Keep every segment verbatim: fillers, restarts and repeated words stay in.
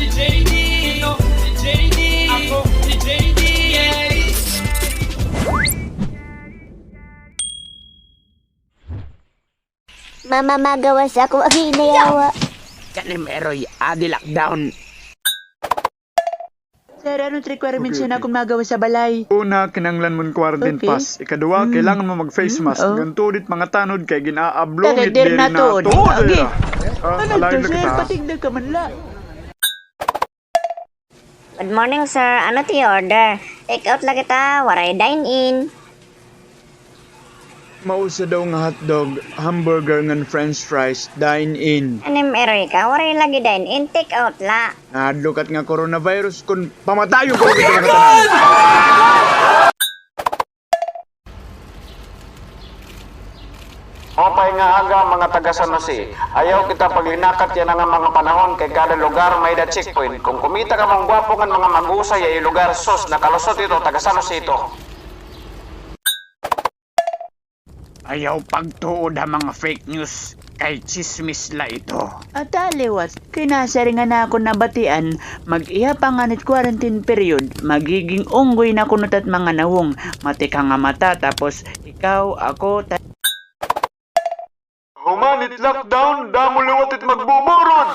Si J D, no, si J D, ako, si J D, yeah. Mama, magawas ako. Agi, nayawa. Kanim, Eroy, adi lockdown. Sir, ano it requirements yana kon magawas ha balay? Una, kinahanglan mo hin quarantine pass. Ikaduha, kailangan mo mag-face mask. Ngan tuod it mga tanod kay gin-aablong it diri natuod. Agi. Ano to, sir? Patigda ka man la. Good morning, sir. Ano it iyo order? Take out la kita, waray dine in. Mausa daw nga hotdog, hamburger ngan french fries, dine in. Kanim, Eroy ka, waray lagi dine in, take out la. Nahadlok it nga coronavirus kon pamatayon ko lagi kamo ngatanan. Maupay nga aga, mga taga San Jose. Ayaw kita paglinakat yana nga mga panahon kay kada lugar may-ada checkpoint. Kon kumita kamo hin gwapo ngan mga mahusay ha iyo lugar, sus, nakalusot ito, taga San Jose ito. Ayaw pagtuod ha mga fake news kay tsismis la ito. Ata liwat, kay nasiring an akon nabatian, mag-iha pa ngani it quarantine period, magiging unggoy na kuno it at mga nawong, matik ha nga mata, tapos ikaw, ako, ta- Human it lockdown, damo liwat it magbuburod!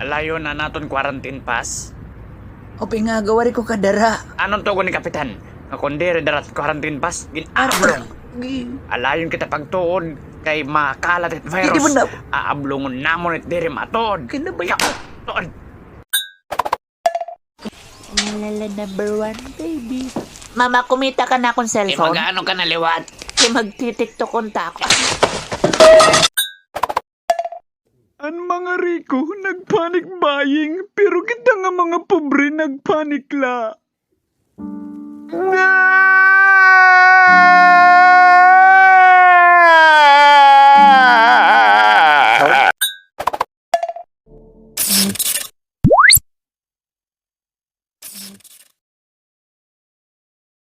Alayon an aton quarantine pass. Upay nga aga, waray ko kadara. Ano an tugon ni Kapitan? Nga kon diri dara it quarantine pass, gin-aablong. Alayon kita pagtuod kay makalat it virus. Aablongon namon it diri matuod. Kinabayan. Tuod. Lalala number one, baby. Mama, kumita ka na akon cellphone. Eh, mag-aano ka na liwat? Eh, magti-TikTok unta ako. An mga riko nag-panic buying, pero kita nga mga pobre nag-panic la.